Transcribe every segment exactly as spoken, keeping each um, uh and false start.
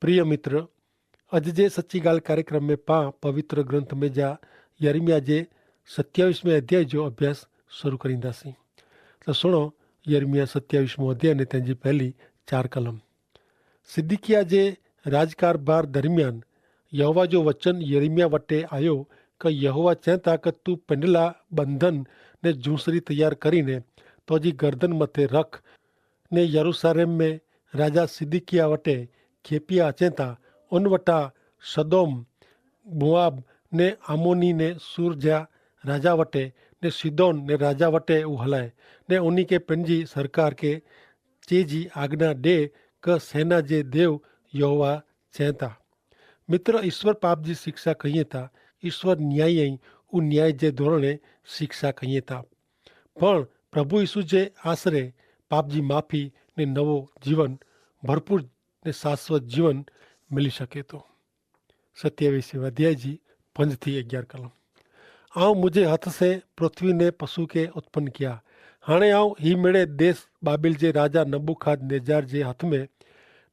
પ્રિય મિત્ર, અજ જે સચ્ચી ગાલ કાર્યક્રમ મેં પાં પવિત્ર ગ્રંથ મેં જા યર્મિયા જે સત્યાવિશ મેં અધ્યાય જો અભ્યાસ શરૂ કરીંદા સી. તો સુણો, યર્મિયા સત્યાવિશ મેં અધ્યાય ને તેની પહેલી ચાર કલમ. સિદ્દિકિયા જે રાજકારભાર દરમિયાન યહોવા જો વચન યર્મિયા વટે આયો, કે યહોવા ચેંતા કે તું પેંડલા બંધન ને જૂસરી તૈયાર કરીને તોજી ગર્દન મતે રખ, ને યરૂસાલેમ મેં રાજા સિદિકિયા વટે ખેપિયા અચેતા, ઉન વટા સદોમ, મોઆબ, ને આમોની ને સૂર જા રાજા વટે, ને સિદોન ને રાજા વટે ઉહલાએ, ને ઉની કે પેનજી સરકાર કે ચે જી આજ્ઞા દે, કે સેના જે દેવ યહોવા ચેંતા. મિત્ર, ઈસ્વર પાપ જી શિક્ષા કહિયે તા, ઈસ્વર ન્યાયી અહીં, ઉ ન્યાય જે ધોરણે શિક્ષા કહિયે તા. પણ પ્રભુ ઈસુ જે આશરે પાપજી માફી ને નવો જીવન, ભરપૂર ને શાશ્વત જીવન મિલી શકે તો. સત્યાવિશ અધ્યાય જી પંજ થી અગિયાર કલમ. આઉં મુઝે હથ સે પૃથ્વી ને પશુ કે ઉત્પન્ન કિયા. હાણે આઉં હી મેળે દેશ બાબિલ જે રાજા નબુખાદ નેજાર જે હથ મેં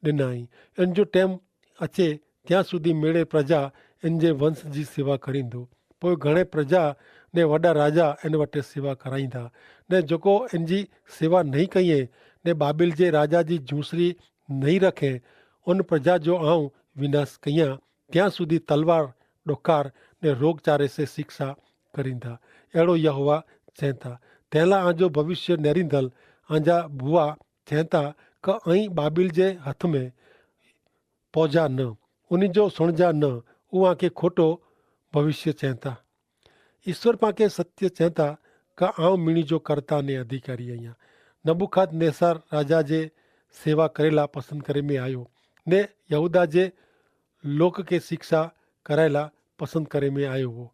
દેનાઈ. એન જો ટેમ અચે ત્યાં સુધી મેળે પ્રજા એન જે વંશ જી સેવા કરીંદો. પોય ઘણે પ્રજા ને વડા રાજા એન વટે સેવા કરાઈંદા, ને જોકો એન જી સેવા નહીં કહિયે ને બાબિલ જે રાજા જી જૂસરી નહીં રખે, ઉન પ્રજા જો આઉં વિનાશ કહિયા ત્યાં સુધી તલવાર, ડોકાર ને રોગચારે સે શિક્ષા કરીંદા. એડો યહોવા ચેંતા. તેલા આજો ભવિષ્ય નેરીંદલ આજા ભુવા ચેંતા, કે અહીં બાબિલ જે હથ મેં પહોજા ન, ઉની જો સુણજા ન, ઉઆ કે ખોટો ભવિષ્ય ચેંતા. ઈસ્વર પાંકે સત્ય ચેંતા, કા આઉં મિણી જો કરતા ને અધિકારી અહિયા. નબુખાદનેસર રાજા જે સેવા કરેલા પસંદ કરે મેં આયો, ને યહૂદા જે લોક કે શિક્ષા કરાયેલા પસંદ કરે મેં આયો હો.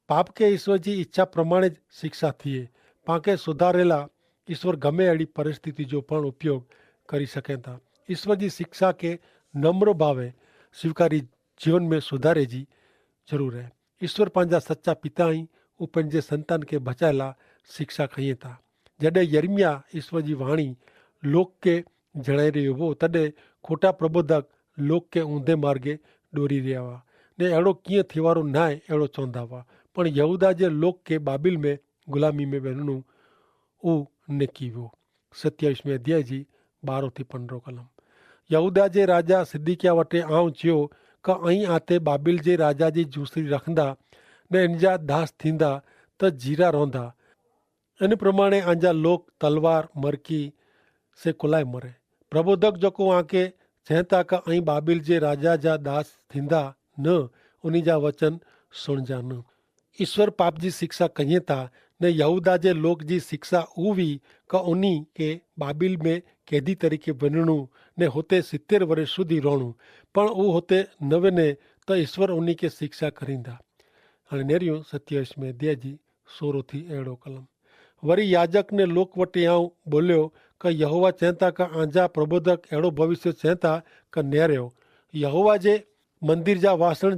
પાપ કે ઈસ્વર જી ઈચ્છા પ્રમાણે જ શિક્ષા થિયે. પાંકે સુધારેલા ઈસ્વર ગમે એડી પરિસ્થિતિ જો પણ ઉપયોગ કરી શકેતા. ઈસ્વર જી શિક્ષા કે નમ્ર ભાવે સ્વીકારી જીવન મેં સુધારે જી જરૂર હૈ. ઈસ્વર પાંજા સચ્ચા પિતા અહીં ઉપને જે સંતાન કે ભચાયેલા શિક્ષા કહિયે તા. જડે યર્મિયા ઈસ્વર જી વાણી લોક કે જણાઈ રહ્યો હો, તદે ખોટા પ્રબોધક લોક કે ઊંધે માર્ગે ડોરી રહ્યા વા, ને એડો કિયા થેવારો નાય એડો ચોંધા વા. પણ યહૂદા જે લોક કે બાબિલ મેં ગુલામી મેં બહેનનું ઉ નેકી વ્યો. સત્યાવિશ મેં અધ્યાય જી બારો થી પંદ્રહ કલમ. યહૂદા જે રાજા સિદ્દિકિયા વટે આઉં ચ્યો, કે અહીં આતે બાબિલ જે રાજા જી જૂસરી રખંદા ને એનજા દાસ થીંદા, તો જીરા રોંધા. એન પ્રમાણે આંજા લોક તલવાર મરકી સે કોલાઈ મરે. પ્રબોધક જોકો આંકે ચેંતા, કે અહીં બાબિલ જે રાજા જા દાસ થીંદા ન, ઉની જા વચન સુણજા ન. ઈસ્વર પાપ જી શિક્ષા કહિયે તા, ને યહૂદા જે લોક જી શિક્ષા ઉવી, કે ઉની કે બાબિલ મેં કેદી તરીકે વનણું ને હોતે સિત્તેર વરે સુધી રોણું. પણ ઉ હોતે નવે ને, તો ઈસ્વર ઉની કે શિક્ષા કરીંદા. અને નેર્યું સત્યાવિશ મેં અધ્યાય જી સોરો થી એડો કલમ. વરી યાજક ને લોક વટે આઉં બોલ્યો, કે યહોવા ચેંતા, કે આંજા પ્રબોધક એડો ભવિષ્ય ચેંતા, કે નેર્યો યહોવા જે મંદિર જા વાસણ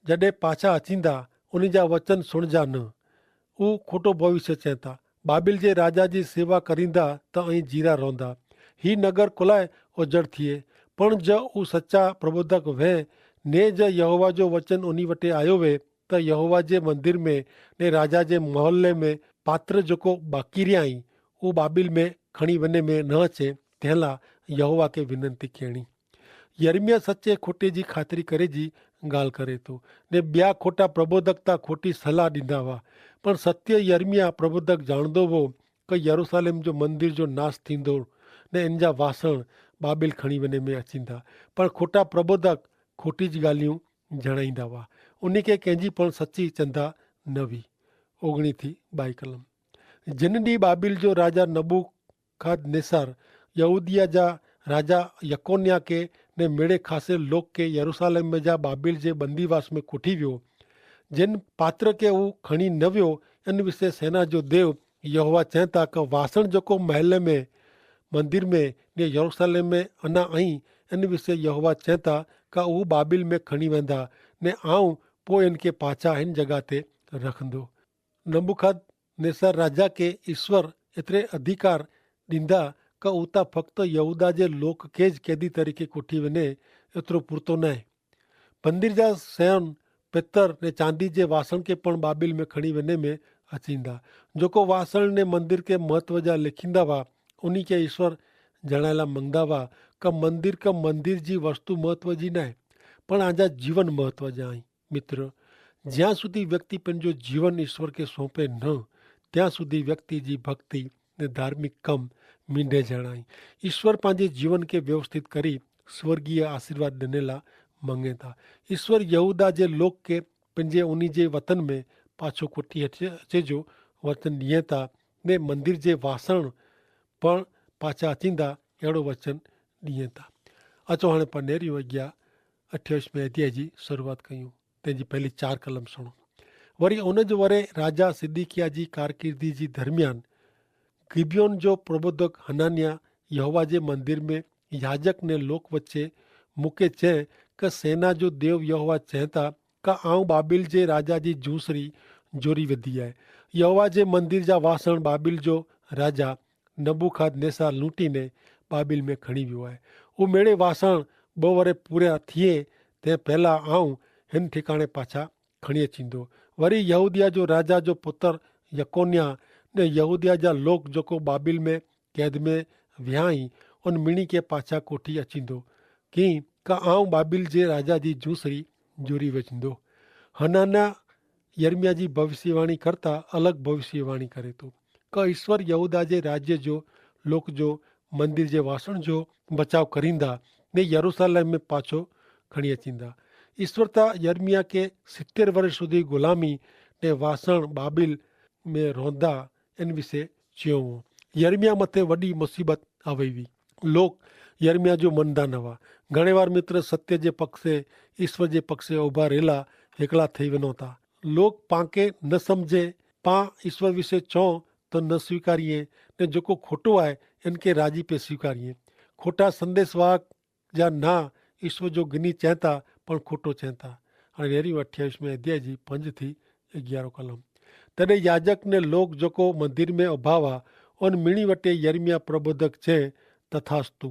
જડે પાછા અચીંદા, ઉની જા વચન સુણજા ન. ઉ ખોટો ભવિષ્ય ચેંતા. બાબિલ જે રાજા જી સેવા કરીંદા, તો અહીં જીરા રોંધા. હી નગર કોલાએ ઓજડ થિયે. પણ જ ઉ સચ્ચા પ્રબોધક વહે, ને જ યહોવા જો વચન ઉની વટે આયો વે, તો યહોવા જે મંદિર મેં ને રાજા જે મહોલ્લે મેં પાત્ર જોકો બાકી રહ્યા હી, ઉ બાબિલ મેં ખણી વને મેં ન છે. તેલા યહોવા કે વિનંતી કહેણી. યર્મિયા સચ્ચે ખોટે જી ખાતરી કરે જી ગાલ કરે તો, ને બ્યા ખોટા પ્રબોધકતા ખોટી સલાહ દીધા વા. પણ સત્ય યર્મિયા પ્રબોધક જાણદો વો, કે યરૂસાલેમ જો મંદિર જો નાસ થીંદો, ને એનજા વાસણ બાબિલ ખણી વને મેં અચીંદા. પણ ખોટા પ્રબોધક ખોટી જી ગાલિયું જણાઈંદા વા. ઉની કે કેંજી પણ સચ્ચી ચંદા નવી. ઓગણી થી બાઈ કલમ. જેન દી બાબિલ જો રાજા નબુખાદનેસર યહૂદિયા જા રાજા યકોન્યા કે ને મેળે ખાસે લોક કે યરૂસાલેમ મેં જા બાબિલ જે બંદીવાસ મેં કોઠી વ્યો, જેન પાત્ર કે ઉં ખણી નવ્યો, એન વિશે સેના જો દેવ યહોવા ચેંતા કે વાસણ જોકો મહેલે મેં મંદિર મેં ને યરૂસાલેમ મેં અના અહીં, એન વિશે યહોવા ચેંતા કે ઉં બાબિલ મેં ખણી વેંદા, ને આઉં પોય એન કે પાછા હેન જગા તે રખંદો. નબુખદનેસર રાજા કે ઈસ્વર એતરે અધિકાર દીંદા, કે ઉતા ફક્ત યહૂદા જે લોક કે જ કેદી તરીકે કોઠી વેને એતરો પૂરતો નાય. મંદિર જા સેન, પેતર ને ચાંદી જે વાસણ કે પણ બાબિલ મેં ખણી વેને મેં અચીંદા. જોકો વાસણ ને મંદિર કે મહત્વ જા લેખીંદા વા ઉની કે ઈશ્વર જણાયેલા મંગદા વા કે મંદિર કે મંદિર જી વસ્તુ મહત્વ જી નાય, પણ આજા જીવન મહત્વ જા અહીં. મિત્ર, જ્યાં સુધી વ્યક્તિ પણ જો જીવન ઈશ્વર કે સોંપે ન, ત્યાં સુધી વ્યક્તિ જી ભક્તિ ને ધાર્મિક કમ મીંડે જણાઈ. ઈશ્વર પાંજે જીવન કે વ્યવસ્થિત કરી સ્વર્ગીય આશીર્વાદ દનેલા મંગેતા. ઈશ્વર યહૂદા જે લોક કે પંજે ઉની જે વતન મેં પાછો કોટી હચે જો વતન દિયેતા, ને મંદિર જે વાસણ પણ પાછા હચીંદા એડો વચન દિયેતા. અચો હણે પનેરી વગ્યા અઠ્યાવીસ મેં અધ્યાય જી શરૂઆત કહ્યું. તેની પહેલી ચાર કલમ સુણો. વરી ઉન જ વરે રાજા સિદ્દિકિયા જી કારકિર્દી જી દરમિયાન ગિબિયોન જો પ્રબોધક હનાન્યા યહોવા જે મંદિર મેં યાજક ને લોક વચ્ચે મુકે ચે કે સેના જો દેવ યહોવા ચેતા કે આઉં બાબિલ જે રાજા જી જૂસરી જોરી વધી આય. યહોવા જે મંદિર જા વાસણ બાબિલ જો રાજા નબુખાદનેસર લૂંટી ને બાબિલ મેં ખણી વ્યો આય. ઉમેડે વાસણ બવરે પૂર્યા થિયે તે પહેલા આઉં હેન ઠિકાણે પાછા ખણિયે ચીંદો. વરી યહૂદિયા જો રાજા જો પુતર યકોન્યા ને યહૂદિયા જા લોક જોકો બાબિલ મેં કૈદ મેં વ્યાઈ ઉન મિણી કે પાછા કોઠી અચીંદો. કિંક આઉં બાબિલ જે રાજા જી જૂસરી જોરી વચીંદો. હનાના યર્મિયા જી ભવિષ્યવાણી કરતા અલગ ભવિષ્યવાણી કરે તો કે ઈશ્વર યહૂદા જે રાજ્ય જો લોક જો મંદિર જે વાસણ જો બચાવ કરીંદા ને યરૂસાલેમ મેં પાછો ખણી અચીંદા. ઈશ્વર તા યર્મિયા કે સિત્તેર વરે સુધી ગુલામી ને વાસણ બાબિલ મેં રોંધા એન વિશે ચ્યો વો. યર્મિયા મતે વડી મુસીબત આવયવી. લોક યર્મિયા જો મનદા નવા. ઘણે વાર મિત્ર સત્ય જે પક્ષે ઈશ્વર જે પક્ષે ઉભા રહેલા હેકલા થઈ વેનો તા. લોક પાંકે ન સમઝે, પાં ઈશ્વર વિશે ચો તો ન સ્વીકારિયે, ને જોકો ખોટો આય એન કે રાજી પે સ્વીકારિયે. ખોટા સંદેસવાહક જા ના ઈશ્વર જો ગિની ચેંતા પણ ખોટો ચેંતા. અને વેરી અઠ્યાવીસ મેં અધ્યાય જી પંજ થી અગિયારો કલમ. તને યાજક ને લોક જોકો મંદિર મેં અભાવા ઉન મિણી વટે યર્મિયા પ્રબોધક ચે તથાસ્તુ.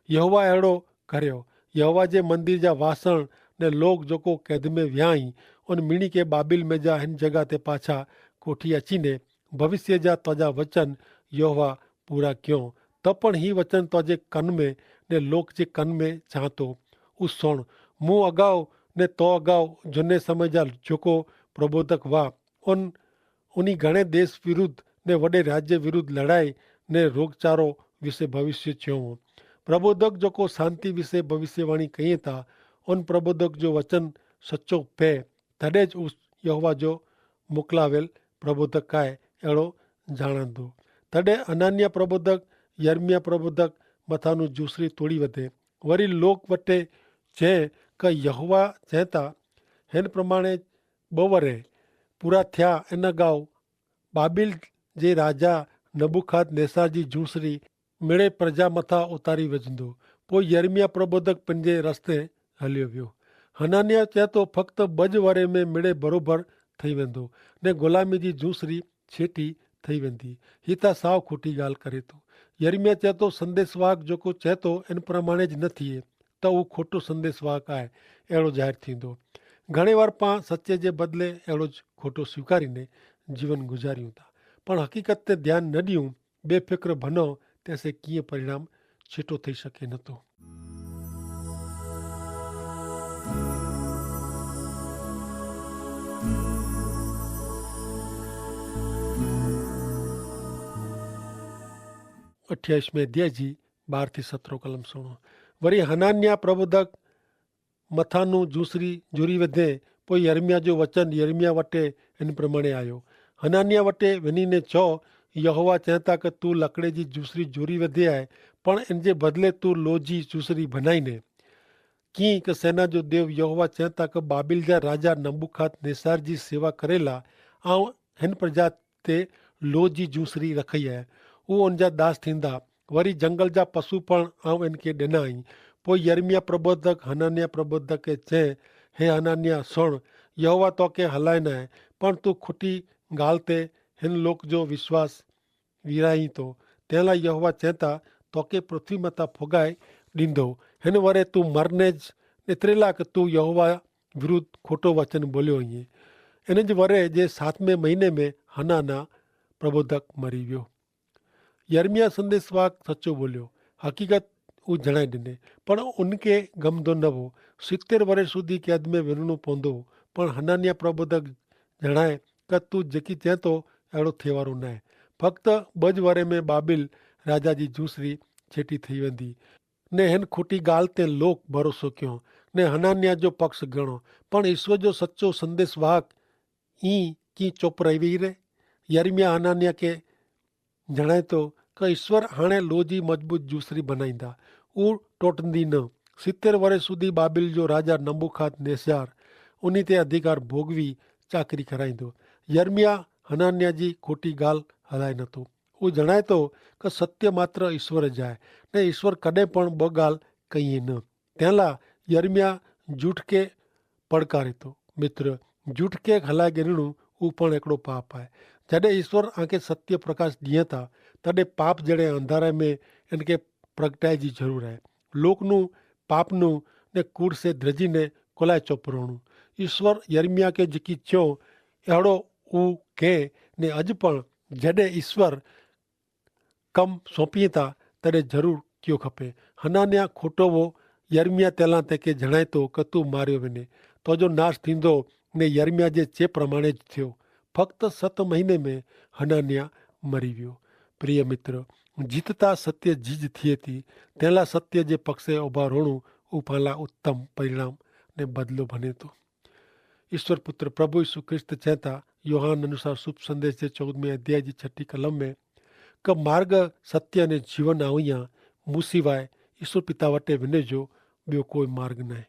યહોવા એડો કર્યો. યહોવા જે મંદિર જા વાસણ ને લોક જોકો કૈદ મેં વ્યાઈ ઉન મિણી કે બાબિલ મેં જા હેન જગા તે પાછા કોઠી અચીને ભવિષ્ય જા તજા વચન યહોવા પૂરા ક્યો. તો પણ હી વચન તોજે કન મેં ને લોક જે કન મેં ચાંતો. ઉસોણ મું અગાઉ ને તો અગાઉ જને સમય જા જોકો પ્રબોધક વા ઉન ઉની ઘણે દેશ વિરુદ્ધ ને વડે રાજ્ય વિરુદ્ધ લડાઈ ને રોગચારો વિશે ભવિષ્ય ચ્યો હો. પ્રબોધક જોકો શાંતિ વિશે ભવિષ્યવાણી કહિયે તા ઉન પ્રબોધક જો વચન સચો પે તદે જ ઉસ યહોવા જો મોકલાવેલ પ્રબોધક કાય એડો જાણાદો. તદે અનાન્યા પ્રબોધક યર્મિયા પ્રબોધક મથાનું જૂસરી તોડી વધે. વરી લોક વટે ચે કે યહોવા ચેતા હેન પ્રમાણે બવરે પૂરા થ્યા એન અગાઉ બાબિલ જે રાજા નબુખાદનેસાર જી જૂસરી મેળે પ્રજા મથા ઉતારી વજંદો. પોઈ યર્મિયા પ્રબોધક પંજે રસ્તે હલ્યો વ્યો. હનાન્યા ચેતો ફક્ત બજ વરે મેં મેળે બરોબર થઈ વેંદો ને ગુલામી જી જૂસરી છેટી થઈ વેંદી. હિતા સાવ ખોટી ગાલ કરે તો. યર્મિયા ચેતો સંદેસવાહક જોકો ચેતો એન પ્રમાણે જ ન થિયે તો ઉં ખોટો સંદેસવાહક આય એડો જાહેર થીંદો. ઘણે વાર પાં સચ્ચે જે બદલે એડો જ ખોટો સ્વીકારી ને જીવન ગુજાર્યું તા પણ હકીકત તે ધ્યાન ન દિયું. બેફિક્ર ભનો તેસે કિયા પરિણામ છેટો થઈ શકે નતો. અઠ્યાઈસ મેં દ્યાજી બાર થી સત્રો કલમ સુણો. વરી હનાન્યા પ્રબોધક મથાનું જૂસરી જોરી વધે. પોઈ યર્મિયા જો વચન યર્મિયા વટે એન પ્રમાણે આયો. હનાન્યા વટે વેની ને ચો, યહોવા ચેતા કે તું લકડે જી જૂસરી જોરી વધે આય, પણ એન જે બદલે તું લો જી જૂસરી ભનાઈ ને. કિંક સેના જો દેવ યહોવા ચેતા કે બાબિલ જા રાજા નબુખાદનેસાર જી સેવા કરેલા આઉં હેન પ્રજા તે લો જી જૂસરી રખઈ હૈ. ઉહ ઉન જા દાસ થીંદા. વરી જંગલ જા પશુ પણ આઉં એન કે દેના હી. પોઈ યર્મિયા પ્રબોધક હનાન્યા પ્રબોધક કે ચે, હે હનાન્યા, સુણ, યહોવા તો કે હલાય નાય, પણ તું ખોટી ગાલ તે હેન લોક જો વિશ્વાસ વિરાઈ તો. તેલા યહોવા ચેતા, તો કે પૃથ્વી માતા ફોગાઈ દીધો. હેન વરે તું મરને જ નેતરેલા કે તું યહોવા વિરુદ્ધ ખોટો વચન બોલ્યો અહીં. એન જ વરે જે સાતમે મહિને મેં હનાના પ્રબોધક મરી વ્યો. યર્મિયા સંદેસવાક સચો બોલ્યો. હકીકત ઉં જણાઈ દેને, પણ ઉનકે ગમદો નવો. સિત્તેર વરે સુધી કેદ મેં વેરણો પોંદો. પણ હનાનિયા પ્રબોધક જણાય કે તું જેકી ચેતો એડો થેવારો નાય. ફક્ત બજ વરે મેં બાબિલ રાજા જી જૂસરી છેટી થઈ વેંદી. ને હેન ખોટી ગાલ તે લોક ભરોસો ક્યો, ને હનાનિયા જો પક્ષ ગણો. પણ ઈસવ જો સચો સંદેસવાક ઈ કી ચોપ રહી વહી રહે. યર્મિયા હનાનિયા કે જણાયતો કે ઈસ્વર હાણે લોજી મજબૂત જૂસરી ભનાઈંદા. ઉં ટોટંદી ન. સિત્તેર વરે સુધી બાબિલ જો રાજા નબુખાદ નેસ્યાર ઉની તે અધિકાર ભોગવી ચાકરી કરાઈંદો. યર્મિયા હનાન્યા જી ખોટી ગાલ હલાઈ નતો. ઉં જણાયતો કે સત્ય માત્ર ઈસ્વર જાય, ને ઈસ્વર કદે પણ બગાલ કહિએ ન. તેલા યર્મિયા જૂઠ કે પડકારે તો. મિત્ર, જૂઠ કે હલાઈ ગેરણું ઉપણ એકડો પાપ આય. જડે ઈસ્વર આંકે સત્ય પ્રકાશ દિયે તા, તદે પાપ જેડે અંધારા મેં એનકે પ્રગટાઈ જી જરૂર આય. લોકનું પાપનું ને કૂડ સે ધ્રજીને કોલાય ચોપરોણું. ઈસ્વર યર્મિયા કે જેકી ચ્યો એડો ઉં કે. ને અજ પણ જડે ઈસ્વર કમ સોંપીએ તા, તદે જરૂર કિયો ખપે. હનાન્યા ખોટો વો. યર્મિયા તેલા તેંકે જણાયતો કે તું માર્યો વેને, તો જો નાશ થીંદો. ને યર્મિયા જે ચે પ્રમાણે જ થયો. ફક્ત સત મહિને મેં હનાન્યા મરી વ્યો. પ્રિય મિત્ર, જીતતા સત્ય જીજ થિયે તી, તેલા સત્ય જે પક્ષે ઓભા રોણું ઉપાલા ઉત્તમ પરિણામ ને બદલો ભનેતો. ઈસ્વર પુત્ર પ્રભુ ઈસુ ખ્રિસ્ત ચેતા યોહાન અનુસાર શુભ સંદેશ જે ચૌદમે અધ્યાય જી છઠી કલમ મેં, કે માર્ગ સત્ય અને જીવન આવિયા, મુસિવાય ઈસ્વર પિતા વટે વિને જો બ્યો કોઈ માર્ગ નાય.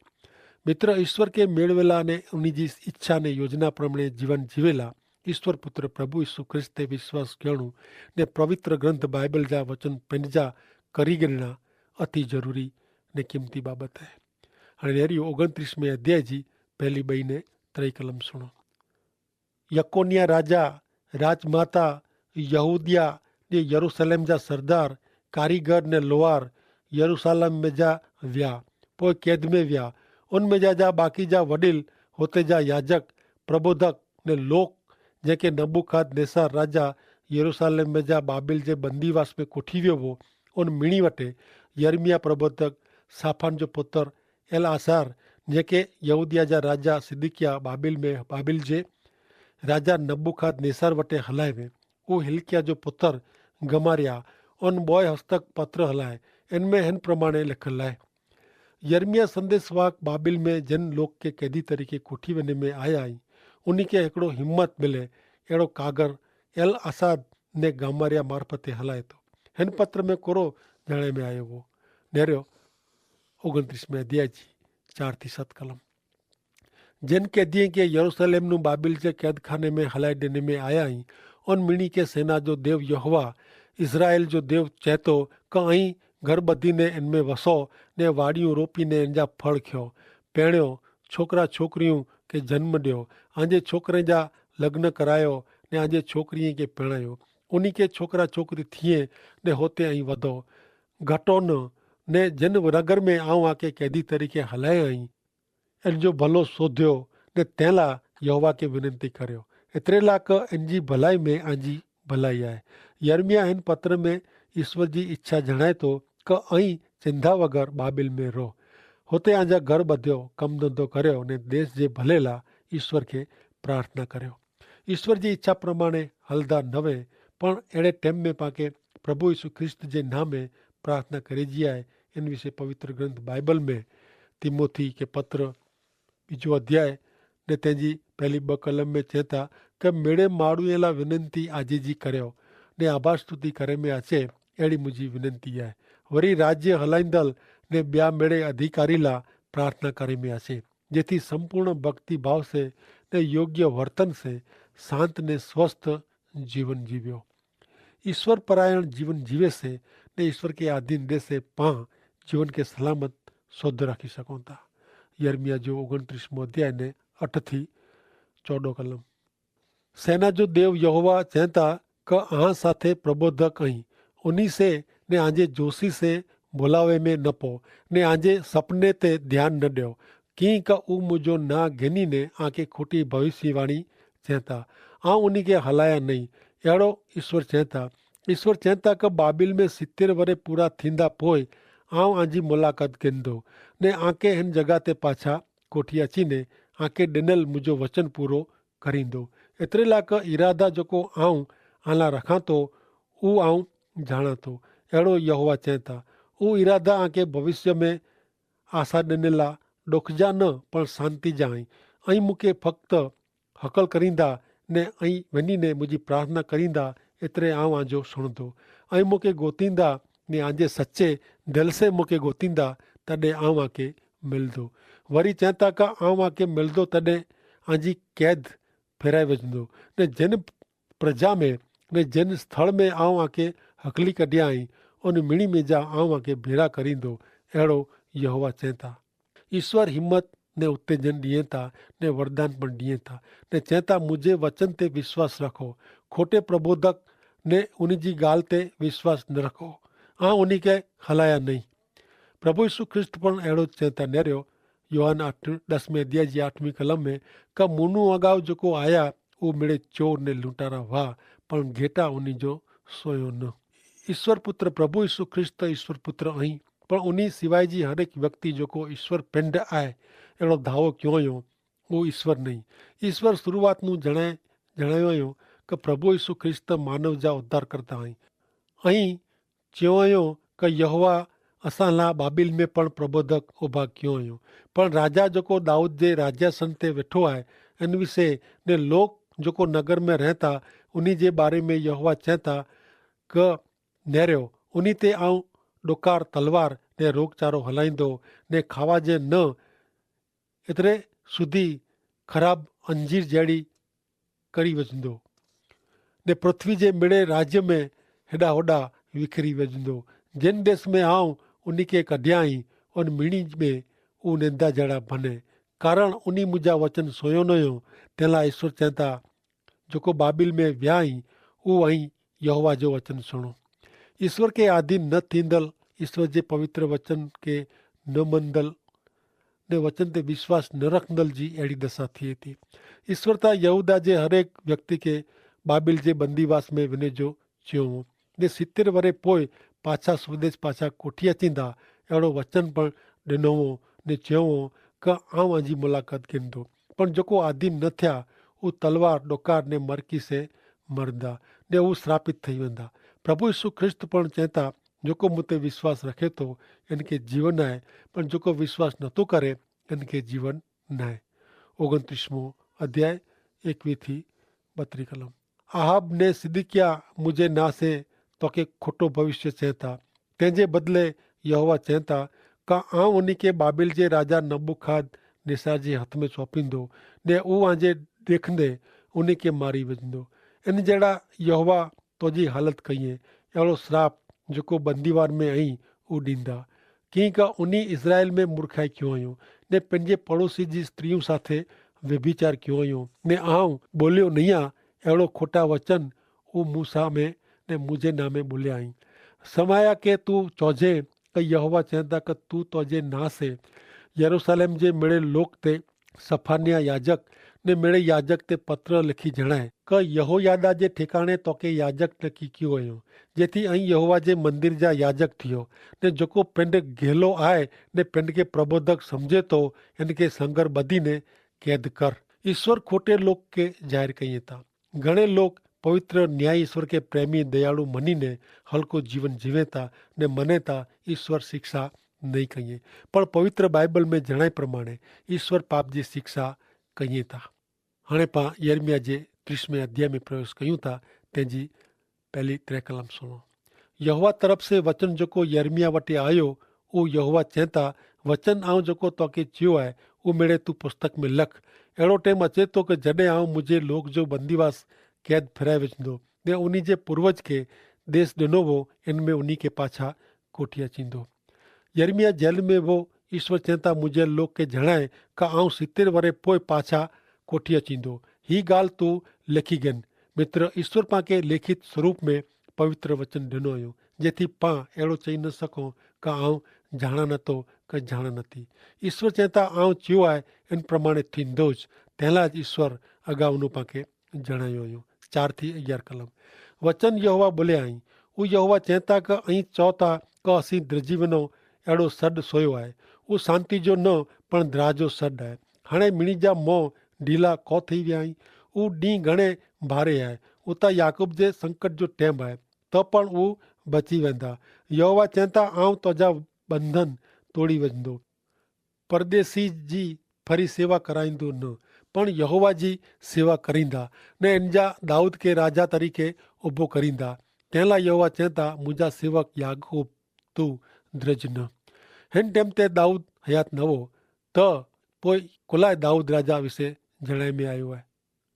મિત્ર, ઈસ્વર કે મેળવેલા અને ઉની જી ઇચ્છા અને યોજના પ્રમાણે જીવન જીવેલા ઈસ્વર પુત્ર પ્રભુ ઈસુ ખ્રિસ્ત તે વિશ્વાસ ગણું ને પવિત્ર ગ્રંથ બાઈબલ જા વચન પેનજા કરી ગણના અતિ જરૂરી ને કિંમતી બાબત હૈ. અને નેરી ઓગણત્રીસ મેં અધ્યાય જી પહેલી બઈ ને ત્રય કલમ સુણો. યકોનિયા રાજા, રાજમાતા, યહૂદિયા ને યરૂસલેમ જા સરદાર, કારીગર ને લોહાર યરૂસલેમ મેં જા વ્યા, પોય કેદ મેં વ્યા. ઉન મેં જા જા બાકી જા વડીલ, હોતે જા યાજક, પ્રબોધક ને લોક, જેંકે નબુખાદનેસાર રાજા યરૂસલેમ મેં જા બાબિલ જે બંદીવાસ મેં કોઠી વ્યો વો, ઉન મિણી વટે યર્મિયા પ્રબોધક, સાફાન જો પુતર એલ આસાર, જેંકે યહૂદિયા જા રાજા સિદિકિયા બાબિલ મેં બાબિલ જે રાજા નબુખાદનેસાર વટે હલાય વે. ઉહ હિલકિયા જો પુતર ગમાર્યા, ઉન બોય હસ્તક પત્ર હલાય. એન મેં હેન પ્રમાણે લેખલ હૈ. યર્મિયા સંદેસવાક બાબિલ મેં જેન લોક કે કૈદી તરીકે કોઠી વેને મેં આયા હૈં, ઉની કે હેકડો હિંમત મિલે એડો કાગર એલ આસાદ ને ગામાર્યા મારફતે હલાય તો. હેન પત્ર મેં કોરો જાણે મેં આયો વો. નેર્યો ઓગણત્રીસ મેં અધ્યાય જી ચાર થી સત કલમ. જેન કૈદીએ કે યરૂસલેમનું બાબિલ જે કૈદખાને મેં હલાઈ દેને મેં આયા હૈં, ઉન મિણી કે સેના જો દેવ યહોવા, ઇઝરાયેલ જો દેવ ચહેતો, કે અહીં ઘર બધીને એન મેં વસો, ને વાડિયું રોપીને એન જા ફળ ખ્યો, પહેણ્યો, છોકરા છોકરિયું કે જન્મ દ્યો, આજે છોકરે જા લગ્ન કરાયો, ને આજે છોકરી કે પહેણાયો, ઉની કે છોકરા છોકરી થિયે, ને હોતે અહીં વધો, ઘટો ન. ને જેન નગર મેં આઉં આકે કૈદી તરીકે હલાયા અહીં, એન જો ભલો શોધ્યો, ને તેલા યહોવા કે વિનંતી કર્યો. એતરેલા કે એન જી ભલાઈ મેં આજી ભલાઈ આય. યર્મિયા હેન પત્ર મેં ઈસ્વર જી ઇચ્છા જણાયતો, કે અહીં ચિંધા વગર બાબિલ મેં રોહ. હોતે આજા ઘર બધ્યો, કમધંધો કર્યો ને દેશ જે ભલેલા ઈસ્વર કે પ્રાર્થના કર્યો. ઈસ્વર જી ઇચ્છા પ્રમાણે હલદા નવે, પણ એડે ટેમ મેં પાંકે પ્રભુ ઈસુ ખ્રિસ્ત જે નામે પ્રાર્થના કરે જી આય. એન વિશે પવિત્ર ગ્રંથ બાઈબલ મેં તિમોથી કે પત્ર બીજો અધ્યાય ને તેની પહેલી બકલમ મેં ચેતા, કે મેળે માડૂ એલા વિનંતી આજે જી કર્યો ને આભાર સ્તુતિ કરે મેં આચે, એડી મુજી વિનંતી આય. વરી રાજ્ય હલાઈંદલ ને બ્યા મેળે અધિકારીલા પ્રાર્થના કરે મેં આચે, જેથી સંપૂર્ણ ભક્તિભાવ સે ને યોગ્ય વર્તન સે શાંત ને સ્વસ્થ જીવન જીવ્યો. ઈસ્વર પરાયણ જીવન જીવે સે ને ઈસ્વર કે આધીન દેસે પાં જીવન કે સલામત શોધ રાખી સકોતા. યર્મિયા જો ઓગણત્રીસમો અધ્યાય ને અઠ થી ચોડો કલમ. સેના જો દેવ યહોવા ચેંતા, કે આહ સાથે પ્રબોધક અહીં, ઉની સે ને આજે જોશી સે બોલાવે મેં ન પો, ને આજે સપને તે ધ્યાન ન દેઓ. કિંક ઉમુજો ના ગેની ને આકે ખોટી ભવિષ્યવાણી ચેતા, આવ ઉની કે હલાયા નહીં. એડો ઈસ્વર ચેતા. ઈસ્વર ચેતા કે બાબિલ મેં સિત્તેર વરે પૂરા થીંદા પોય આવ આજી મુલાકાત ગેંદો, ને આકે હેન જગા તે પાછા કોઠિયા ચીને આકે ડેનલ મુજો વચન પૂરો કરીંદો. એતરેલા કે ઇરાદા જોકો આઉં આલા રખાંતો ઉ આઉં જાણાંતો. એડો યહોવા ચેતા. ઉ ઇરાદા આકે ભવિષ્ય મેં આશા ડેનેલા ડોખજા ન પણ શાંતિ જાઈ. અહીં મુકે ફક્ત હકલ કરીંદા ને અહીં વેની ને મુજી પ્રાર્થના કરીંદા. એતરે આઉં આજો સુણંદો. અહીં મુકે ગોતીંદા ને આજે સચ્ચે દિલ સે મુકે ગોતીંદા તદે આઉં આકે મિલદો. વરી ચેતા કા આઉં આકે મિલદો તદે આજી કૈદ ફેરાઈ વજંદો. ને જેન પ્રજા મેં ને જેન સ્થળ મેં આઉં આકે હકલી કઢ્યા હૈં, ઉન મિણી મેં જા આઉં આકે ભેરા કરીંદો. એડો યહોવા ચેતા. ઈસ્વર હિંમત ને ઉત્તેજન દિયે તા ને વરદાન પણ દિયે તા. ને ચેતા મુઝે વચન તે વિશ્વાસ રાખો. ખોટે પ્રબોધક ને ઉની જી ગાલ તે વિશ્વાસ ન રાખો. આઉં ઉની કે હલાયા નહીં. પ્રભુ ઈસુ ખ્રિસ્ત પણ એડો ચેતા નેર્યો. યોહાન આઠ દસમે અધ્યાય જી આઠમી કલમ મેં કા મુનુ અગાઉ જોકો આયા ઉહ મેળે ચોર ને લૂંટારા વાહ, પણ ઘેટા ઉની જો સોયો ન. ઈસ્વર પુત્ર પ્રભુ ઈસુ ખ્રિસ્ત ઈસ્વર પુત્ર અહીં. પણ ઉની સિવાય જી હરેક વ્યક્તિ જોકો ઈસ્વર પિંડ આય એડો ધાવો ક્યોંયો ઉહ ઈસ્વર નહીં. ઈસ્વર શરૂઆતનું જણાય જણાયો કે પ્રભુ ઈસુ ખ્રિસ્ત માનવ જા ઉદ્ધાર કરતા અહીં. અહીં ચ્યોંયો કે યહોવા અસાંલા બાબિલ મેં પણ પ્રબોધક ઉભા ક્યોંયો. પણ રાજા જોકો દાઉદ જે રાજ્યાસન તે વેઠો આય એન વિશે ને લોક જોકો નગર મેં રહેતા ઉની જે બારે મેં યહોવા ચેતા કે નેર્યો ઉની તે આઉં ડોકાર તલવાર ને રોગચારો હલાઈંદો ને ખાવા જે ન એતરે સુધી ખરાબ અંજીર જેડી કરી વજંદો. ને પૃથ્વી જે મેળે રાજ્ય મેં હેડા હોડા વિખરી વજંદો. જેન દેશ મેં આઉં ઉની કે કઢ્યા હી ઉન મિણી મેં ઉહ નેંદા જેડા ભને. કારણ ઉની મુજા વચન સોયો નયો. તેલા ઈસ્વર ચેતા જોકો બાબિલ મેં વ્યા હી ઉહ અહીં યહોવા જો વચન સુણો. ઈસ્વર કે આધીન ન થીંદલ ઈસ્વર જે પવિત્ર વચન કે ન મંદલ ને વચન તે વિશ્વાસ ન રખંદલ જી એડી દશા થી થી. ઈસ્વર તા યહૂદા જે હરેક વ્યક્તિ કે બાબિલ જે બંદીવાસ મેં વિને જો ચ્યોં. ને સિત્તેર વરે પોય પાછા સ્વદેશ પાછા કોઠિયા ચીંદા એડો વચન પણ ડેનોવો ને ચ્યોવો કે આઉં આજી મુલાકાત ગિનદો. પણ જોકો આધીન ન થ્યા ઉહ તલવાર ડોકાર ને મરકી સે મરદા ને ઉહ શ્રાપિત થઈ વેંદા. પ્રભુ ઈસુ ખ્રિસ્ત પણ ચેતા જોકો મુતે વિશ્વાસ રખે તો એન કે જીવન આય. પણ જોકો વિશ્વાસ નતો કરે એન કે જીવન નાય. ઓગણત્રીસમો અધ્યાય એકવી થી બત્રી કલમ. આહાબ ને સિદિકિયા મુઝે નાસે તો કે ખોટો ભવિષ્ય ચેતા. તેજે બદલે યહોવા ચેતા કા આઉં ઉની કે બાબિલ જે રાજા નબુખાદ નેસાર જે હથ મેં ચોંપીંદો ને ઉં આજે દેખંદે ઉની કે મારી વજંદો. એન જેડા યહોવા તોજી હાલત કહિએ એડો શ્રાપ જોકો બંદીવાર મેં અહીં ઉડીંદા. કિંકા ઉની ઇઝરાયેલ મેં મૂર્ખાઈ ક્યો અયો ને પહને પડોસી જી સ્ત્રી સાથે વ્યભિચાર ક્યો અયો. ને આઉં બોલ્યો નહિયા એડો ખોટા વચન ઉં મૂસા મેં ને મુઝે નામે બોલ્યા હૈં. સમાયા કે તું ચોજે કે યહોવા ચેંતા કે તું તોજે નાસે યરુસાલેમ જે મેળે લોક તે સફાનિયા યાજક ને મેળે યાજક તે પત્ર લેખી જણાય કે યહોયાદા જે ઠેકાણે તોકે યાજક નકી કિયો અયો. જેથી અહીં યહોવા જે મંદિર જા યાજક થિયો ને જોકો પેંડ ગેલો આય ને પેંડ કે પ્રબોધક સમઝે તો એન કે સંગર બધી ને કેદ કર. ઈસ્વર ખોટે લોક કે જાહેર કહિએ તા. ઘણે લોક પવિત્ર ન્યાયી ઈસ્વર કે પ્રેમી દયાળુ મની ને હલકો જીવન જીવેતા ને મનેતા ઈસ્વર શિક્ષા નહીં કહિએ. પણ પવિત્ર બાઈબલ મેં જણાઈ પ્રમાણે ઈસ્વર પાપ જી શિક્ષા કહિએ તા. હણે પા યર્મિયા જે ત્રીસ મેં અધ્યાય મેં પ્રવેશ કહ્યું તા તેની પહેલી ત્રે કલમ સુણો. યહોવા તરફ સે વચન જોકો યર્મિયા વટે આયો ઉહ યહોવા ચેંતા વચન આઉં જોકો તોકે ચ્યો આય ઉહ મેળે તું પુસ્તક મેં લખ. એડો ટેમ અચેતો કે જડે આઉં મુઝે લોક જો બંદીવાસ કેદ ફેરાઈ વચંદો ને ઉની જે પૂર્વજ કે દેશ ડેનો વો એન મેં ઉની કે પાછા કોઠિયા ચીંદો. યર્મિયા જેલ મેં વો ઈસ્વર ચેંતા મુઝે લોક કે જણાય કા આઉં સિત્તેર વરે પોય પાછા કોઠિયા ચીંદો. હી ગાલ તું લેખી ગેન. મિત્ર ઈસ્વર પાંકે લેખિત સ્વરૂપ મેં પવિત્ર વચન ડેનો અયો. જેથી પાં એડો ચહી ન સકો કે આઉં જાણા નતો કે જાણા નથી. ઈસ્વર ચેતા આઉં ચ્યો આય એન પ્રમાણે થીંદો જ. તેલા જ ઈસ્વર અગાઉનું પાંકે જણાયો અયો. ચાર થી અગિયાર કલમ. વચન યહોવા બોલે આઈ. ઉ યહોવા ચેતા કે અહીં ચોતા કે અસી દ્રજીવનો એડો સડ સોયો આય. ઉ શાંતિ જો ન પણ દ્રાજો સડ આય. હણે મિણી જા મોં ઢીલા કો થઈ વ્યા આઈ. ઉ ડી ઘણે ભારે આય. ઉતા યાકૂબ જે સંકટ જો ટેમ આય તો પણ ઉ બચી વેંદા. યહોવા ચેતા આઉં તોજા બંધન તોડી વજંદો. પરદેસી જી ફરી સેવા કરાઈંદો ન પણ યહોવા જી સેવા કરીંદા ને એનજા દાઉદ કે રાજા તરીકે ઉભો કરીંદા. તેલા યહોવા ચેતા મુજા સેવક યાકૂબ તું દ્રજ ન. હેન ટેમ તે દાઉદ હયાત નવો તો પોય કોલાએ દાઉદ રાજા વિશે જણાઈ મેં આયો હૈ.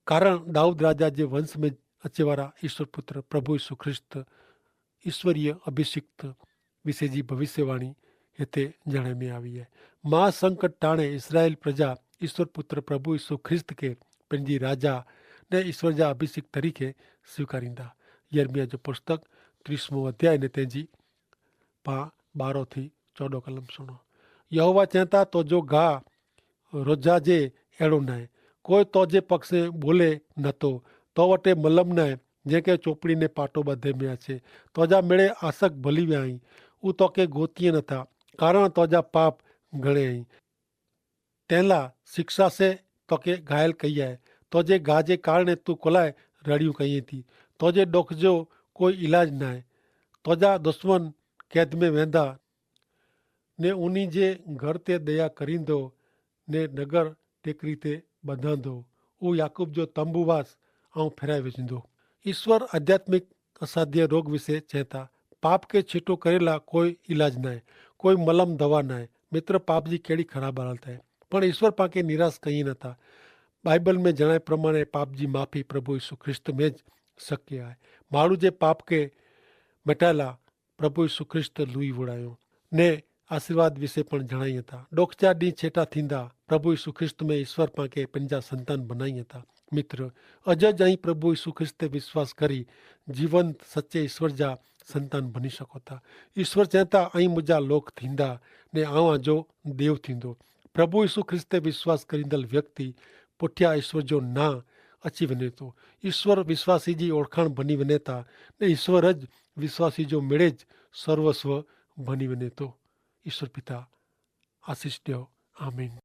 કારણ દાઉદ રાજા જે વંશ મેં અચેવારા ઈસ્વર પુત્ર પ્રભુ ઈસુ ખ્રિસ્ત ઈસ્વરીય અભિષિક્ત વિશે જી ભવિષ્યવાણી હેતે જણાઈ મેં આવી હૈ. મહાસંકટ ટાણે ઇસરાયેલ પ્રજા ઈસ્વર પુત્ર પ્રભુ ઈસુ ખ્રિસ્ત કે પનજી રાજા ને ઈસ્વર જા અભિષિક્ત તરીકે સ્વીકારીંદા. યર્મિયા જો પુસ્તક ત્રીસમો અધ્યાય ને તેજી પા બારો થી ચોડો કલમ સુણો. યહોવા ચેતા તો જો ગાહ રોજા જે એડો નાય. કોઈ તો જે પક્ષે બોલે નતો. તો વટે મલમ નાય જેંકે ચોપડી ને પાટો બધે મેં છે. તો જા મેળે આસક ભલી વ્યા હૈં. ઉ તો કે ગોતિયે નતા કારણ તો જા પાપ ઘણે હૈં. તેલા શિક્ષા સે તો કે ઘાયલ કહિયા હૈ. તો જે ગાહ જે કારણે તું કોલાએ રડ્યું કહિયે થી. તો જે ડોખ જો કોઈ ઇલાજ નાય. તો જા દુશ્મન કૈદ મેં વેંધા ને ઉની જે ઘર તે દયા કરીંદો ને નગર ટેકરી તે બધાંદો. ઉ યાકૂબ જો તંબુવાસ આઉં ફેરાઈ વેચીંદો. ઈસ્વર આધ્યાત્મિક અસાધ્ય રોગ વિશે ચેતા. પાપ કે છીટો કરેલા કોઈ ઇલાજ નાય, કોઈ મલમ દવા નાય. મિત્ર, પાપ જી કેડી ખરાબ હાલત હૈ. પણ ઈસ્વર પાંકે નિરાશ કહીં નતા. બાઈબલ મેં જણાય પ્રમાણે પાપ જી માફી પ્રભુ ઈસુ ખ્રિસ્ત મેં જ શક્ય હૈ. માણુ જે પાપ કે મેટાયેલા પ્રભુ ઈસુ ખ્રિસ્ત લુઈ વડાયો ને આશીર્વાદ વિશે પણ જણાઈ હતા. ડોકચા દી છેટા થીંદા પ્રભુ ઈસુ ખ્રિસ્ત મેં ઈસ્વર પાંકે પંજા સંતાન બનાઈ હતા. મિત્ર, અજ જ અહીં પ્રભુ ઈસુ ખ્રિસ્ત તે વિશ્વાસ કરી જીવન સચ્ચે ઈસ્વર જા સંતાન બની શકો થા. ઈસ્વર ચેતા અહીં મુજા લોક થીંદા ને આવા જો દેવ થીંદો. પ્રભુ ઈસુ ખ્રિસ્ત તે વિશ્વાસ કરીંદલ વ્યક્તિ પુઠ્યા ઈસ્વર જો ના અચ્છી વને તો. ઈસ્વર વિશ્વાસી જી ઓળખાણ ભની વને તા ને ઈસ્વર જ વિશ્વાસી જો મેળે જ સર્વસ્વ ભની વને તો. ઈસ્વર પિતા આશીસ દ્યો. આમીન.